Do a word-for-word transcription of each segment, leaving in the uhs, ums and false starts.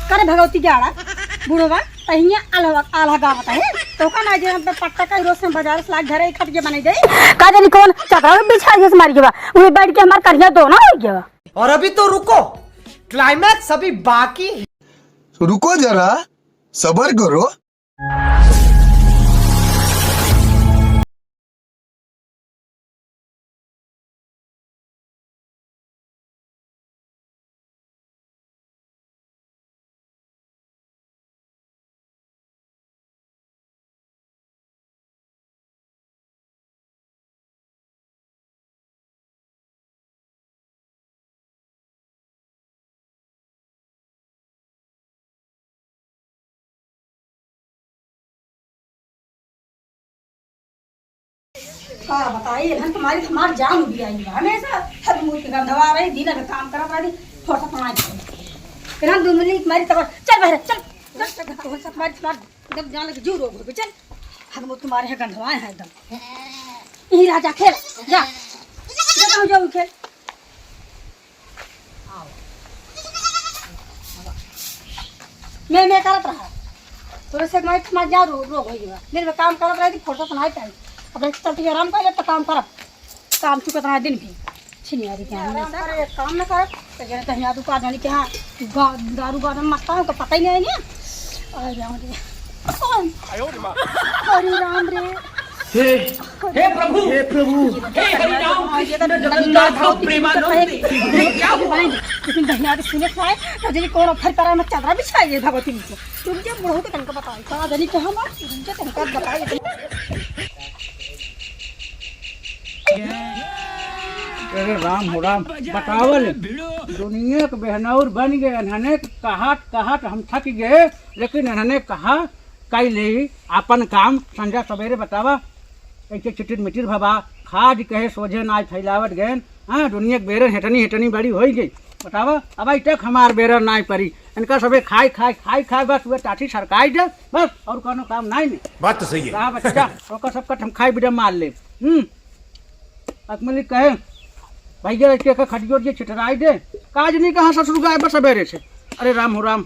करे भगवती के आड़ा, बुढ़वा, तहिया आल्हा, आल्हा गावत है। तो का ना जे हम पट्टा का रोज से बाजार से लाके घरे इकट्ठ के बनाई दे। का जानी कौन चदरा बिछा के मार के बा। उहे बैठ के हमार करिया दोना होइ गवा। और अभी तो रुको, climax अभी बाकी है। रुको जरा, सबर करो। का बताई, इन्हन तुम्हारी हमार जान उबियाई बा। हमेशा हर मुंह के गंधवा रही, दिन भर काम करत रही, फुर्सत ना आई। इन्हन दुमली तुम्हारी तब, चल बहरे, चल, चल, चल, फुर्सत तुम्हारी, तुम्हारी, एकदम जान लगे, जीव रोग हो गए, चल। हर मुंह तुम्हारे यहाँ गंधवाए हैं एकदम। यही रहा, जा खेल, जा, जा, जाओ, जाओ, खेल। मैं, मैं करत रहा। तोरे से मैं, मैं जा रो-, रोग होई बा। दिन भर काम करत रही, फुर्सत नाई पाई। अब एक चलती आराम कर ले, तो काम करब। काम चुकत रहा दिन भी। छिनियारी के आराम करे, काम न करब। तो जने तहिया दुकान जानी के हाँ, गा-, दारू गाना मस्ता हो, तो पता ही नहीं है। आ जाओ रे। अरे राम रे। हे, हे प्रभु, हे प्रभु, हे हरि राम कृष्ण जगन्नाथ प्रेमानंद, ये क्या हुआ? लेकिन दहिना के सुने खाए, तो जनी कौन फर करा में चदरा बिछाए ये भगवती जी। तुम क्या बुढ़ऊ के तनका बताई, का जनी कहाँ बा? तुम क्या तनका बताई? अरे राम हो राम, बतावल, दुनिया के बेहनौर बन गए, इन्हने कहत कहत हम थक गए, लेकिन इन्हने कहा कई ले आपन काम संझा सवेरे बतावा, ऐसे चिटिर मिटिर भवा, खाद कहे सोझे नाय फैलावत गएन। हाँ, दुनिया के बेरन हेटनी हेटनी बड़ी होई गई। बतावा, अब आई तक हमार बेरन नाय परी। इनका सबे खाई खाई खाई खाई बस उहे टाठी सरकाई दे, बस और कोनो काम नाय ने। बात तो सही है। रहा बच्चा, ओकर सबका हम खाई बिदा मार ले। हम्म। अकमली कहे, "भैया, एक, एक खटियो जे छिटराई दे।" काज नहीं कहा ससुर गाय बस सवेरे से। अरे राम हो राम,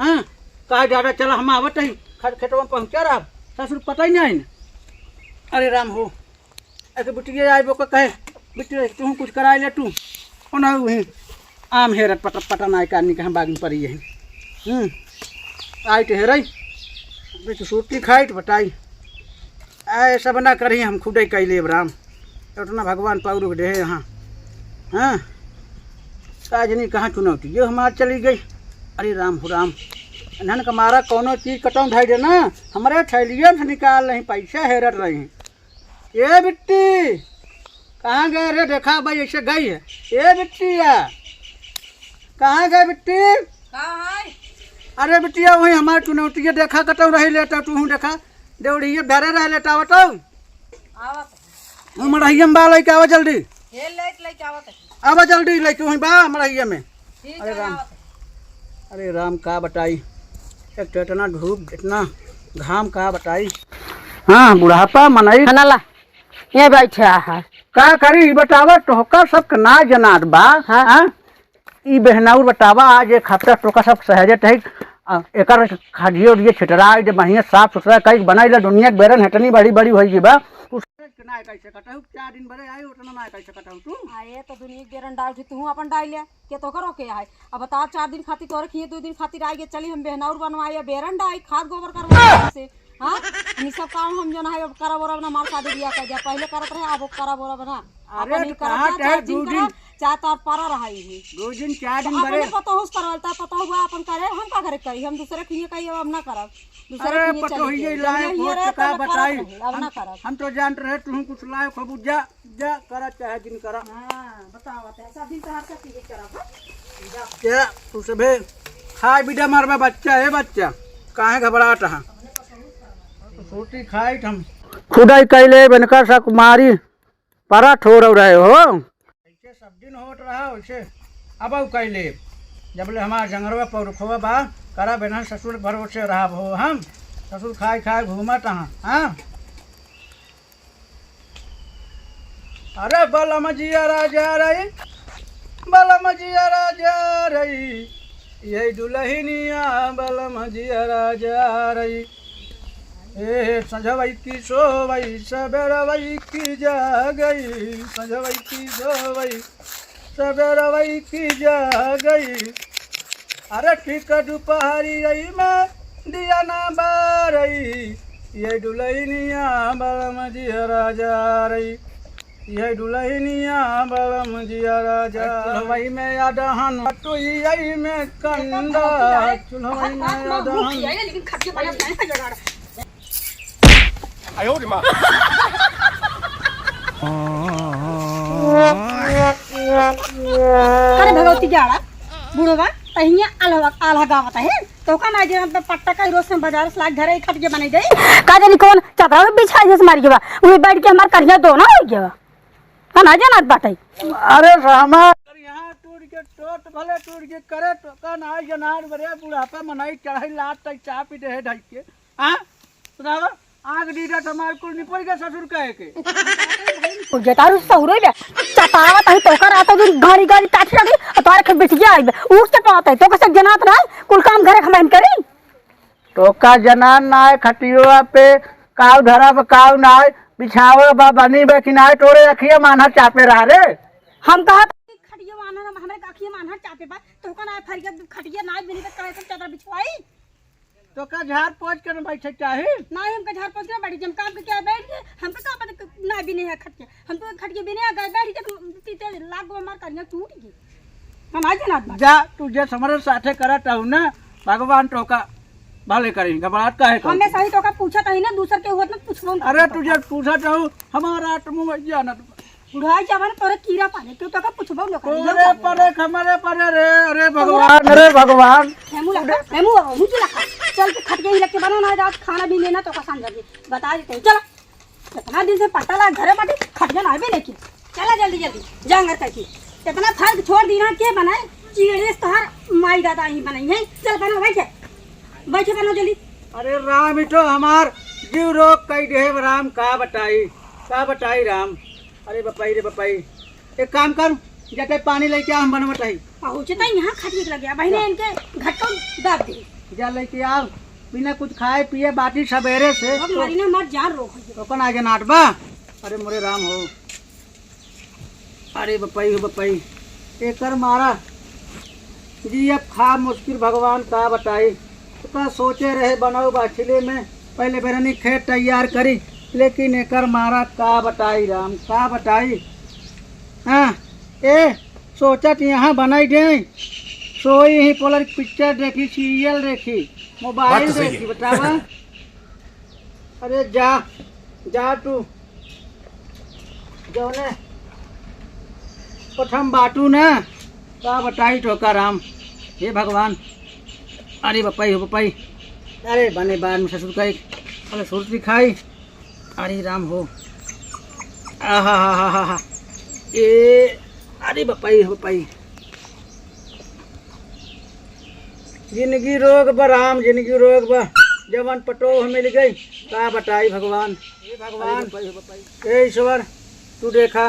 हाँ, कहा, "दादा, चला, हम आवत ही।" ख-, खेतवा में पहुँचा रहा, ससुर पता ही नहीं आइन। अरे राम हो, ऐसे बिटिया आए, वो कहे, "बिटिया, तू कुछ कराई ले तू।" ओना वही आम हेरत पट-, पटन आय कानी के हम बाग में परी है। हम्म, आई तो हेरई, बीच सूती खाई तो बताई। ऐ सब ना करी, हम खुदे कई लेब राम, उतना भगवान पौरुख देहे यहाँ। हाँ, का जनी कहाँ चुनौती, जो हमार चली गई। अरे राम हो राम, इन्हन का मारा कौनो चीज कटौन ढाई देना, हमरे थैलियन से निकाल रही, पैसा हेरत रही। ए बिट्टी, कहाँ गए रे? देखा भाई, ऐसे गई है। ए बिट्टिया, कहाँ गए बिट्टी? का है? अरे बिट्टिया, वही हमार चुनौतिया देखा, कतौ रही लेटा, तू हूँ देखा, देवड़िया धरे रह लेटा, बताओ। आवत। हम मड़हिया में बा, लइके आवा जल्दी। हे लेके, लेके आवत है। आवा जल्दी, लइके वहीं बा मड़हिया में। ठीक अरे है, राम। आवत है। अरे राम, का बताई, एक तो इतना धूप, इतना घाम, का बताई। हाँ, बुढ़ापा मनई। खाना ला, ये बैठे है। का करी, ई बतावा, तोहका सबके ना जनात बा, हाँ। हाँ? ई बेहनाउर बतावा, आज एक हफ्ता तोहका सब सहजत है, आ, एकर खादियो उदियो छिटराई दे, बढ़िया साफ सुथरा कई बनाई ला, दुनिया के बेरन हेटनी बड़ी बड़ी होई बा। उस ना कैसे कटहु, चार दिन बड़े आई, उतना ना कैसे कटहु तू। आए तो दुनिया के बेरन डाल, तू अपन डाल ले। के तोहका रोके आए। अब बता, चार दिन खातिर तोरे खिए, दो दिन खातिर आए, चली हम बेहनाउर बनवाए या बेरन डाई, खाद गोबर करवाए से। हाँ? ई सब काम हम जौन है, अब करब ओरब ना, हमार शादी बियाह कर दिया, पहले करत रहे, अब करब ओरब ना। अरे, अपन ही तो करब कहाँ ना, चाहे चाहे दो जिन दिन? करब, चाहे तोर पारा रहा ही। दो दिन, चार तो दिन अपने बड़े। पतोह से करवलता, पतोह हुआ अपन करे, हम का करे करी, हम दूसरे खिए कही, अब ना करब, दूसरे अरे, खिए चली पतोहिए गई। लायक जब ये हो, हिए रहे, तो का तब करत बताई? रहे, अब हम, ना करब। हम तो जानत रहे, तू कुछ लायक हो, बुझा। जा, करा चाहे जिन करा। हाँ, बतावा, तो ऐसा दिन तो हर साथ ये करा, हाँ? जा। क्या, तू सभे खाए बिदा मारबा बच्चा, ए बच्चा, काहे घबरात हा? सूती खाई हम। खुदाई कैले बनका सा कुमारी, परा ठोर रहे हो। ऐसे सब दिन होत रहा, वैसे अब कैले। जब ले हमार जंगरवा पौरखवा बा, करा बिना ससुर भरोसे रहा हो हम। ससुर खाए खाए घूमत हा, हाँ? अरे बलम जियरा जारइ, बलम जियरा जारइ, यही दुलहिनिया बलम जियरा जारइ। ए सजवइ की सोवइ, सबेरवइ की जागइ, सजवइ की सोवइ, सबेरवइ की जागइ। अरे ठीक दुपहरियइ में दिया ना बारइ, यही दुलहिनिया बलम जियरा जारइ। यही दुलहिनिया बलम जियरा जारइ। चुल्हवइ में अदहन, टुइयइ में कंदा, चुल्हवइ में अदहन। लेकिन खटिया बना नहीं है जगह। अरे भगवती जाड़ा, बुढ़वा, तहिया आल्हा, आल्हा गावत है। तोका ना जे हम पट्टा का रोज से बाजार से लाग घरे खटिया बनाई दे। का जानी कौन चदरा बिछाई जैसे मारी के बा, वही बैठ के हमार करिया दोना होइ गया बा। हम ना जानत बाटे। अरे रामा। अरे यहाँ टूट के टोट भले टूट के करे तो का ना जनार बरे बुढ़ापा मनाई चढ़ाई लात तक चाप ही दे ढाई के। हाँ? सुनावा? आग दीदा तो हमार कुल निपल के ससुर कहे के। तू जेतारू सहुरो बे। चटावा तही तोकर आता दिन गाड़ी गाड़ी काठी लगी, और तोरे खेत बिटिया आई बे। उठ के पावत है, तो कैसे जनात ना है, कुल काम घरे खमाइन करी। तोका जनान नाय, खटियोआ पे काऊ धरब, काऊ नाय, बिछावा बा, बनी बा कि नाय, तोरे अखिया मान्हा चापे रहा रे। हम कहा था कि खटिया मान्हा, हमरे अखिया मान्हा चापे बा, तोका नाय फरिया खटिया नाय बिनी बा, कहे से चदर बिछवाई। तोका झाड़ पोंछ के न बैठे चाही। नाय, हमका झाड़ पोंछ के न बैठी, हम काम के क्या बैठ गए, हमका का पता कि नाय बिनी है खटिया। हम तो खटिया बिने आ गए, बैठ के तीते लाग गो मार करिया टूट गई। हम आज ना बात। जा, तू जे हमरे साथे करत हऊ ना, भगवान तोका भले करी, घबरात काहे करू? हमें सही तोका पूछत हई ना, दूसर के हुआ ना पूछबो ना। अरे, तू जे पूछत हऊ, हमारा आत्मा में जानत बा। बुढ़ाई जवान तोरे कीड़ा पाले, क्यों तोका पूछबो ना करी, तोरे परे, हमरे परे रे, अरे भगवान, अरे भगवान। हेमू लगा, हेमू लगा, मुझे लगा। चल के खटिया ही लग के बना ना, आज खाना भी लेना तोका समझ गई। बता देते हैं, चलो। कितना दिन से पट्टा ला घरे बाटी, खटिया ना आवे लेकिन। चला जल्दी जल्दी, जा अंदर करके। कितना फर्क छोड़ दी ना, के बनाए? चिड़े से तोहार माई दादा ही बनाई है। चल बना, बैठे, बैठे बना जल्दी। अरे राम, ई तो हमार जीव रोक कई देहे राम, का बताई, का बताई राम। अरे बपाई रे बपाई, एक काम कर, जाके पानी लेके आ, हम बनवत हई। पहुँचता ही यहाँ खटिया के लगे, बहिने हाँ। इनके घटो दाब दे। जा लेके आओ, बिना कुछ खाए पिए बाटी सबेरे से। अब तो मारी ना, हमार जान रोक होई। ओकन आगे नाट बा। अरे मोरे राम हो, अरे बपई हो बपई, एकर मारा जी अब खा मुश्किल, भगवान का बताई। तो का सोचे रहे बनऊ बाछिले में, पहले बेरनी खेत तैयार करी, लेकिन एकर मारा का बताई राम, का बताई। हाँ, ए, सोचत यहाँ बनाई दे, सोई ही पोलर पिक्चर देखी, सीरियल देखी, मोबाइल बात तो सही देखी, है। बतावा। अरे जा, जा तू, जौने प्रथम बाटू ना, का बताई तोका राम, हे भगवान। अरे बपई हो बपई, अरे बने बाद में ससुर का एक, अरे सुरती खाई। अरे राम हो, आहा हा हा हा हा, ए, अरे बपई हो बपई। जिंदगी रोग बा राम, जिंदगी रोग बा। जवन पटोह मिल गई, का बताई भगवान। हे भगवान, हे ईश्वर, तू देखा।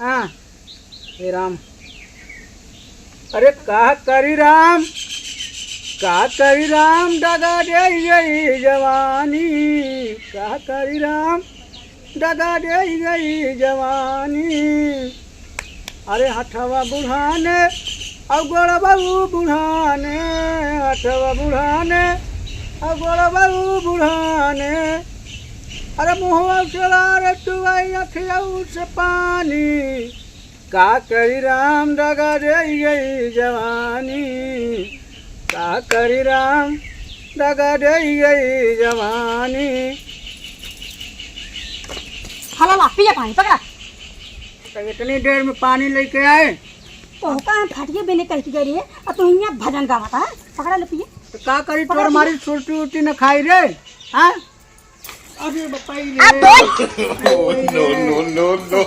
हाँ, हे राम। अरे का करी राम, का करी राम, दगा दे गई जवानी। का करी राम, दगा दे गई जवानी। अरे हथवा बुढ़ाने, अउ गोड़वा उ बुढ़ाने, हथवा बुढ़ाने, अउ गोड़वा उ बुढ़ाने। अरे मुँहवा से लार चुआई, अँखिया से पानी। का करी राम, दगा दे गई जवानी। का करी राम, दगा दे गई जवानी। हला ला, पिया पानी, पकड़ा। तो इतनी देर में पानी लेके आए। तो का हम खटिया बिने कह के गए रहे, और तू हियाँ भजन गावत है? पकड़ा ले पिए। तो का करी, पकड़ा तोर मारी पिए। सुरती उरती न खाई रे, हाँ? अरे बपाई रे। अबे। No, no, no, no, no।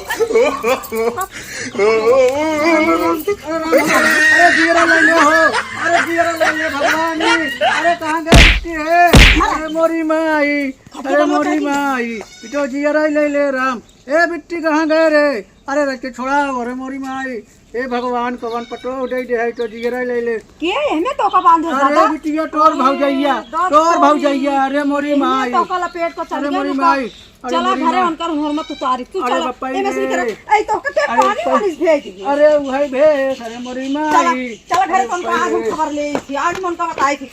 अरे जीरा ले ले हो, अरे जीरा ले ले भगवान जी, अरे कहाँ गए बिट्टी है? अरे मोरी माई, अरे मोरी माई, पिटो जीरा ले ले राम। ए बिट्टी, कहाँ गए रे? अरे रखे छोड़ा, अरे मोरी माई। ए भगवान, कवन पटो दे दे है तो जिगरा ले ले। के एहमे तोका बांधे अरे दादा? बिटिया, तोर अरे भौजैया, दादा तोर रे। भौजैया, अरे मोरी एहमे माई। तोका लपेट को चल अरे गया मोरी ना। माई, अरे चला मोरी घरे माई। उनकर हुरमत उतारी, तू अरे चला। बप्पा एमे से रे। निकल, ऐ तोका के अरे पानी बप्पा। वानी भेज दिए। अरे उहे भेज, अरे मोरी चला, माई। चला घरे अरे कौन का बप्पा आज हम रे। खबर ले थी, आज मन का बताई थी।